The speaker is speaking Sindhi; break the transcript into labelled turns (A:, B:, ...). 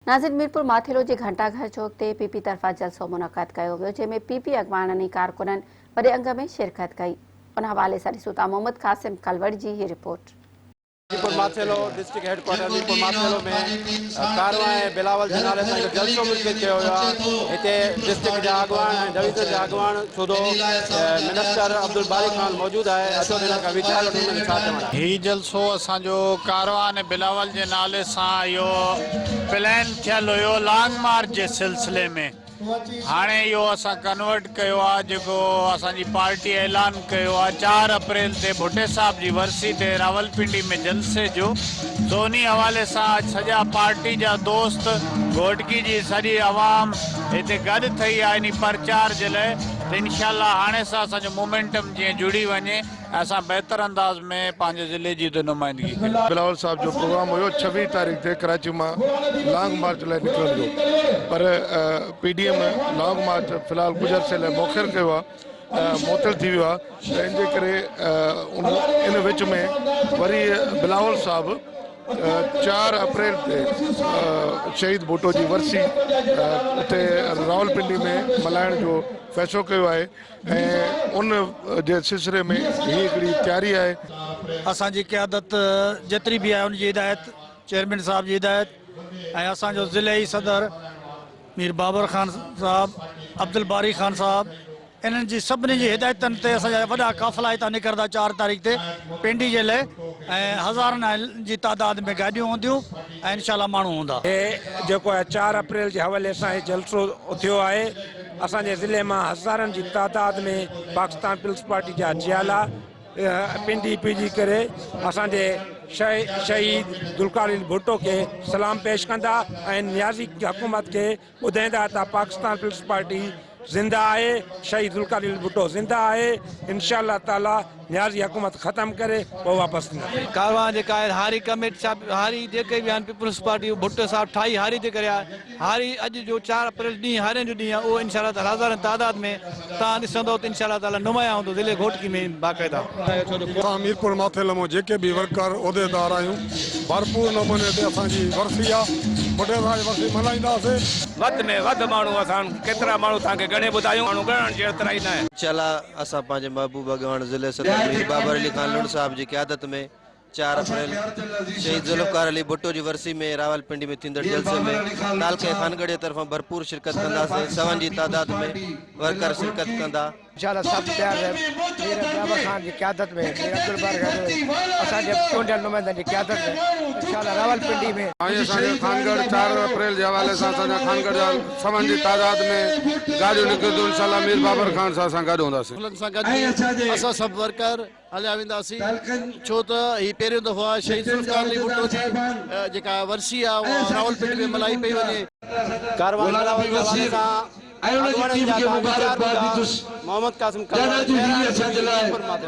A: ناظرين ميرپور ماٿيلو جي گهنٽا گهر چوڪ تي پي پي طرفان جلسو منعقد ڪيو ويو جنهن ۾ پي پي اڳواڻن ۽ ڪارڪنن وڏي انگ ۾ شرڪت ڪئي ان حوالي سان ڏسون ٿا محمد قاسم ڪلوڙ جي هي report.
B: Mirpur Mathelo, district headquarter Mirpur Mathelo ۾ ڪاروان ۽ بلاول جي نالي سان هڪ جلسو منعقد ڪيو ويو آهي هتي ڊسٽرڪٽ جا اڳواڻ ۽ ڊويزن جا اڳواڻ سوڌو منسٽر عبدالباري خان موجود آهي اچو ته هنن کان ويچار وٺون هنن جو ڇا چوڻ آهي.
C: هي جلسو اسان جو ڪاروان بلاول جي نالي سان اهو پلان ٿيل هيو لانگ مارچ جي سلسلي ۾ هاڻي اهو اسان ڪنورٽ ڪيو آ جيڪو اسان جي پارٽي اعلان ڪيو آ چار اپريل تي ڀٽي صاحب جي ورسي تي راولپنڊي ۾ جلسي جو سو انهي حوالي سان اڄ سڄا پارٽي جا دوست گهوٽڪي جي سڄي عوام هتي گڏ ٿئي آ انهي پرچار جي لئه ته انشاء الله هاڻي سان اسان جو مومينٽم جيئن جڙي وڃي ۽ اسان بهتر انداز ۾ پنهنجي ضلعي جي اتي نمائندگي ڪريون.
D: بلاول صاحب جو پروگرام هيو 26 تاريخ تي ڪراچي مان لانگ مارچ لاء نڪرڻ جو پر P D M long march في الحال ڪجهه عرصي لاء موخر ڪيو آهي معطل ٿي ويو آهي ته ان جي ڪري ان وچ ۾ وري بلاول صاحب چار اپريل تي شهيد ڀٽو جي ورسي اتي راولپنڊي ۾ ملهائڻ جو فيصلو ڪيو آهي ۽ ان جي سلسلي ۾ هي هڪڙي تياري آهي.
E: اسان جي قيادت جيتري به آهي ان جي هدايت چيئرمين صاحب جي هدايت ۽ اسان جو ضلعي صدر مير بابر خان صاحب عبدالباري خان صاحب انهن جي سڀني جي هدايتن تي اسان جا وڏا قافلا هتان نڪرندا چار تاريخ تي پينڊي جي لئه ۽ هزارن جي تعداد ۾ گاڏيون هونديون ۽ انشاء الله ماڻهو هوندا.
F: هي جيڪو آهي چار اپريل جي حوالي سان هي جلسو ٿيو آهي. اسان جي ضلعي مان هزارن جي تعداد ۾ پاڪستان پيپلز پارٽي جا جيالا پنڊي پيڄي ڪري اسان جي شهيد ذوالفقار علي ڀٽو کي سلام پيش ڪندا ۽ نيازي حڪومت کي ٻڌائيندا ته پاڪستان پيپلز پارٽي زنده آهي شهيد ذوالفقار علي ڀٽو زنده آهي انشاء الله تعالي نيازي حڪومت ختم ڪري پوء واپس ٿينداسين.
G: ڪاروان جيڪا آهي هاري ڪميٽي صاحب هاري جيڪي به آهن پيپلز پارٽي ڀٽو صاحب ٺاهي هاري جي ڪري آهي هاري اڄ جو چار اپريل ڏينهن هارين جو ڏينهن آهي اهو انشاء الله تعالي هزارين تعداد ۾ توهان ڏسندو ته انشاء الله تعالي نمايان هوندو ضلعي گهوٽڪي ۾ باقاعده.
H: اسان ميرپور ماٿيلي مان جيڪي به ورڪر عهديدار آهيون ڀرپور نموني تي اسان جي ورسي آ ڀٽي صاحب جي ورسي ملهائينداسي.
I: وڌ ۾ وڌ ماڻهو اسان ڪيترا ماڻهو توهان کي ڳڻي ٻڌايون ماڻهو ڳڻڻ جيترا ئي ناهن.
J: انشاء الله اسان پنهنجي محبوب اڳواڻ ضلعي صدر مير بابر علي خان لنڊ صاحب جي قيادت ۾ چار اپريل شهيد ذوالفقار علي ڀٽو جي ورسي ۾ راولپنڊي ۾ ٿيندڙ جلسي ۾ تعلقي خانڳڙهي طرفان ڀرپور شرڪت ڪنداسين سون جي تعداد ۾ ورڪر شرڪت ڪندا.
K: انشاء الله سڀ تيار رهي مير بابر خان جي قيادت ۾ مير عبدالباري خان جويي اسان جي چونڊيل نمائندن جي قيادت ۾ انشاء الله راولپنڊي ۾.
D: سائين اسان جي خانڳڙهه چار اپريل جي حوالي سان اسان جا خانڳڙهه جا سون جي تعداد ۾ گاڏيون نڪرنديون انشاء الله مير بابر خان سان اسان گڏ هونداسين.
L: انهن سان گڏجي اسان سڀ ورڪر هليا وينداسين ڇو ته هي پهريون دفعو آهي شهيد ذوالفقار علي ڀٽو جي جيڪا ورسي آهي اها راولپنڊي ۾ ملهائي پئي وڃي.
B: ڪاروان بلاول جي حوالي سان اڳواڻن جا ڪا ويچار ٻڌا، محمد قاسم ڪلهوڙو، مهراڻ ٽي وي، ميرپور ماٿيلو.